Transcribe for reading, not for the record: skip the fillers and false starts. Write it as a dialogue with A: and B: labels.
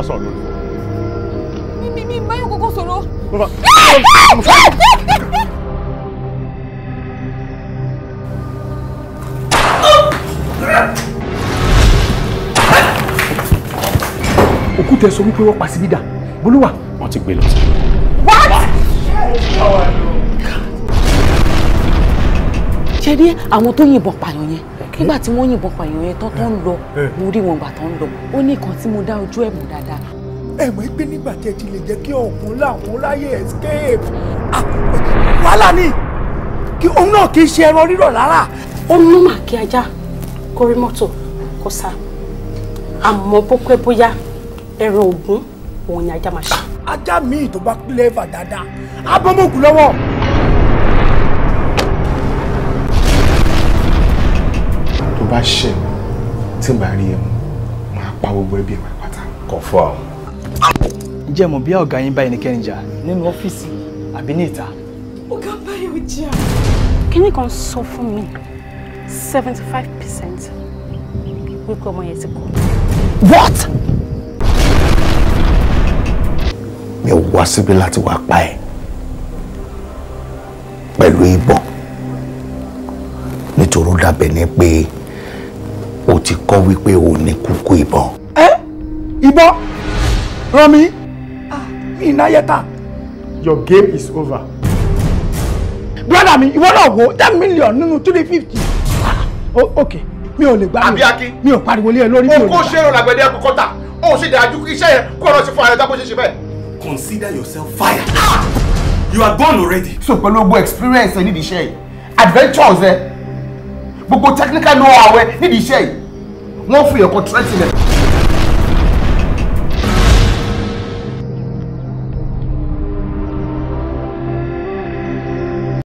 A: sọ̀rọ̀ lórí fún.
B: Mi báyọ̀ kókó sọ̀rọ̀.
C: Òkú tẹ sọ wípé wọ́n pa síbí dà bolúwà.
A: Wọ́n ti gbé lọ sí.
B: What? Ṣé rí àwọn tó yìnbọn pààyàn yẹn? Nígbà tí wọ́n yìnbọn pààyàn yẹn tán tó ń lọ, mo rí wọn gbà tó ń lọ. Ó ní kan tí mo dá ojú ẹ̀ mú dáadáa.
D: Ẹ mọ̀ pé nígbà tí ẹ ti lè jẹ́ kí ọ̀hún làwọn ráyè escape. Wàhálà ni kí òun náà kì í ṣe ẹran rírọ̀ rárá.
E: Ó nọ́mà kí ajá kó rí mọ́tò kó sá. Àmọ́ bó pẹ́ bóyá ẹran ògún òun ni ajá máa ṣe.
D: Ajá míì tó bá clever dáadáa, á bọ́ mọ́kù lọ́wọ́.
F: Tó bá ṣẹ̀ mí tí n bá rí ẹ mú, máa pa gbogbo ẹbí ẹ pátá.
A: Confirm.
G: Ǹjẹ́ mọ̀ bí ọ̀gá yín bá ẹnikẹ́ni jà nínú ọ́fíìsì àbí ní ìta?
B: Ọ̀gá Báyọ̀ jà.
E: Kíní kan sọ fún mi 75% wípé ọmọ yẹn ti kú.
D: What?
H: Mi ò wá síbí láti wá pa ẹ́ pẹ̀lú ìbọn nítorí ó dàbẹ̀ ni pé o ti kọ́ wípé o ní kúkú ìbọn.
D: Ẹ ìbọn rán mi mi náyẹ́ta.
C: Your game is over.
D: Brother mi, ìwọ náà wo 10 million nínú 350. Ok, mi ò lè gbá mi ò pariwo lé ẹ lórí mi ò lè gbá.
I: O kò ṣe ìrọ̀lágbẹ̀dẹ ẹ̀kọ́ kọ́ta, o sì dájú kí iṣẹ́ yẹn kó lọ sí fún ààrẹ tábó ṣe ṣe bẹ́ẹ̀.
J: Consider yourself fired. You are gone already.
I: So pẹ̀lú gbogbo experience ẹ nídìí iṣẹ́ yìí, adventures ẹ, gbogbo technical know-how ẹ nídìí iṣẹ́ yìí, wọ́n fi ẹ̀kọ́ threatening ẹ.